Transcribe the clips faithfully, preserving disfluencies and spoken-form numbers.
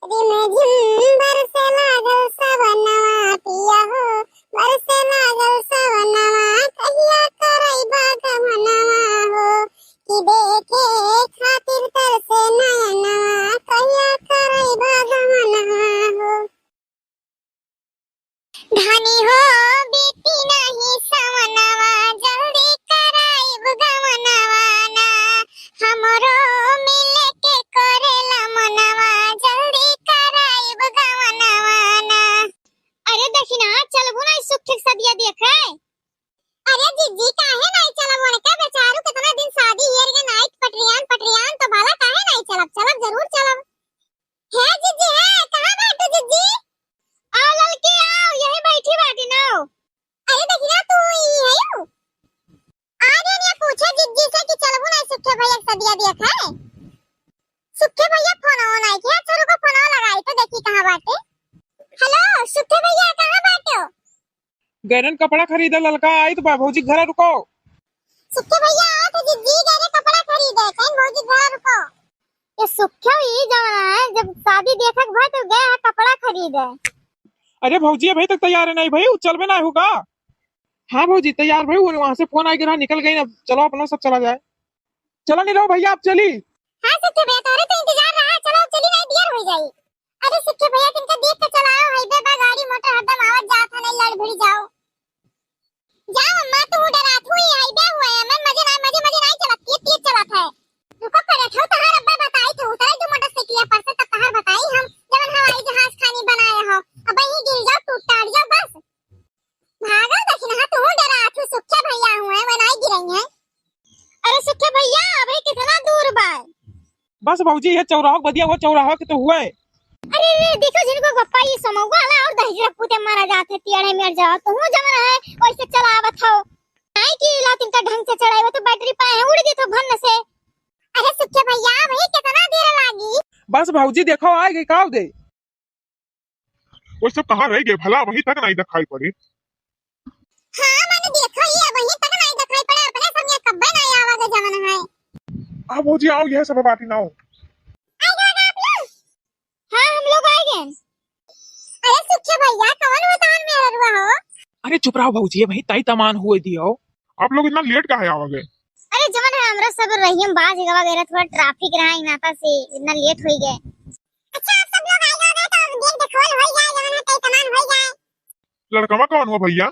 रिमझिम बरसे लागल सवनवा पिया हो, बरसे लागल सवनवा, कहिया करइबा गवनवा हो, कि देखे खातिर तरसे नयनवा, कहिया करइबा गवनवा हो। धनी हो बीती नाही सवनवा, जल्दी कराइब गवनवा ना, हमरो मिले के करेला मनवा, जल्दी कराइब गवनवा ना। अरे दखिना, चलबू ना सुखे के सदिया देखे? अरे जिज्जी, काहे नहीं चलब? उनके बेचारू कितना दिन शादी हेर के नाइट पटरियान पटरियान, तो भला काहे नहीं चलब? चलब, जरूर चलब। हे जिज्जी, हे, कहाँ बाटू जिज्जी? आओ ललकी, आओ, यही बैठी बाटी ना। अरे दखिना, तू ही है यू? आ गए ने पूछे जिज्जी से कि चलबू नहीं सुखे भैया के सदिया देखे। सुखे भैया फोन हो नहीं किया, छोरू को फोन लगाई तो देखी कहाँ बाटे। हेलो, सुखे भैया कहाँ बाटे हो? गैरन कपड़ा खरीदे ललका, आई तो बा भौजी घरे रुको। सुखे भैया आओ तो जिज्जी गए रे कपड़ा खरीदे, कहीं भौजी घर रुको। ये सुखे ही जमाना है, जब शादी देखक भाई तो गए है कपड़ा खरीदे। अरे भौजी अभी तक तैयार है नहीं भाई, उ चलबे ना होगा। हाँ भौजी तैयार भाई, वो वहाँ से फोन आके रहा निकल गई, अब चलो अपना सब चला जाए। चलो नहीं रहो भैया, आप चली। हाँ सुखे भैया, तोरे तो इंतजार रहा, चलो अब चली नहीं देर हो जाई। अरे सुखे भैया, तिनका देख के चलाओ, हाईवे बा, गाड़ी मोटर हरदम आवत जात है, नहीं लड़ भिड़ जाओ। जा मम्मा, तू डरात हुई, हाईवे हुआ है, मैं मजे ना, मजे, मजे नहीं चलत, तेज, तेज चलत है। रुको, करे थे, तहार अब्बा बताई थे, उतरे जो मोटरसाइकिल पर से, तब तहार बताई हम, जवन हवाई जहाज खानी बनाए हो, अब यहीं गिर जाओ, टूट टाट जाओ, बस। भागो दखिना, तू डरात हूँ, सुखे भैया हुए, वो नहीं गिरई है। अरे सुखे भैया, अबे कितना दूर बा? बस भौजी, ये चौराहो बदिया, वो चौराहो के तो हुए। अरे रे, देखो जिनको गप्पा ये समौगा वाला और दहिजरा पूते मारा जात है, तियाड़े में जाओ, तू जम रहा है, वैसे चलावत हो। नहीं कि ला तिनका ढंग से चढ़ाई, वो तो बैटरी पाए है, उड़ गई तो भन्न से। अरे सुखे भैया, वही कितना देर लागी? बस भौजी, देखो आ गई, काव दे। वो सब कहाँ रह गए भला, वहीं तक नहीं दिखाई पड़े। हाँ, मैंने देखा ही है, वहीं तक नहीं दिखाई पड़े, अपने सब यहाँ कब्बे नहीं आवा के जवन है। आ भौजी आओ, यह सब बाटी ना हो। आ गए आप लोग? हाँ, हम लोग आ गए। अरे सुखे भैया, कौन उतान में रुआ हो? अरे चुप रहो भौजी, ये वहीं ताई तमान हुए दियो। आप लोग इतना लेट काहे आवा गए? अरे जवन है हमरा सब रहीम बाज गवा गए, थोड़ा ट्रैफिक रहा, इ नाता से इतना लेट हो गए। अच्छा, आप सब लोग आए हो गए तो गेट खोल हो जाए, जवन है तय तमान हो जाए। लड़कवा कौन हुआ भैया?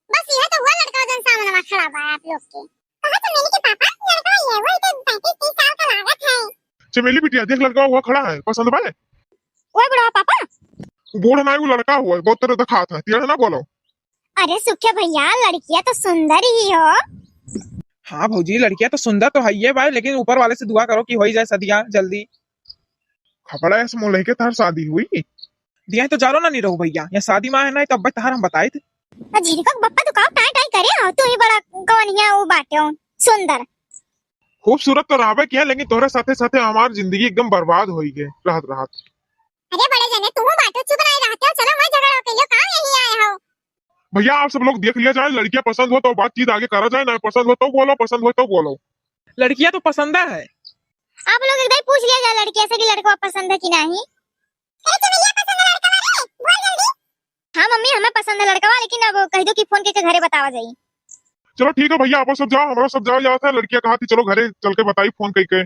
बस यह तो हुआ लड़का जन सामने खड़ा बा आप लोग के। कहा चमेली के पापा, लड़का ये वो तो पैंतीस तीस साल का लागत है। चमेली बिटिया देख लड़का हुआ खड़ा है, पसंद बा? ओए बुढ़वा पापा। वो बूढ़ ना, वो लड़का हुआ है, बहुत तरह दिखात है, तेरा ना बोलो। अरे सुखे भैया, लड़किया तो सुंदर ही हो। हाँ भौजी, लड़किया तो सुंदर तो है ये भाई, लेकिन ऊपर वाले से दुआ करो कि हो ही जाए सदिया जल्दी। खपड़ा ऐसे मुँह लेके तार शादी हुई? दिया तो जानो ना नहीं रहो भैया, या शादी में है ना, तो अब तार हम बताए थे। आ झिनका के बप्पा तो काव टाई टाई करे हो, तू ही बड़ा कौन हिया वो बाटे हो, सुंदर। खूबसूरत तो रहबे किया, लेकिन तोहरे साथे साथे हमार जिंदगी एकदम बर्बाद होई गए रहत रहत। अरे बड़े जने, तू बाटो चुप नहीं रहते हो, चलो मैं झगड़ा के लिए काम यही आए हो। भैया आप सब लोग देख लिया जाए, लड़कियां पसंद हो तो बातचीत आगे करा जाए, ना पसंद हो तो बोलो, पसंद हो तो बोलो। लड़कियां तो पसंद है। आप लोग एकदम पूछ लिया जाए लड़कियां से कि लड़का पसंद है कि नहीं। अरे चमेलिया पसंद है लड़का वाले, बोल जल्दी। हाँ मम्मी, हमें पसंद है लड़कवा, लेकिन अब कह दो कि फोन करके घरे बतावा जाई। चलो ठीक है भैया, आप सब जाओ, हमारा सब जाओ जात है, लड़कियां कहा थी, चलो घरे चल के बताई फोन करके।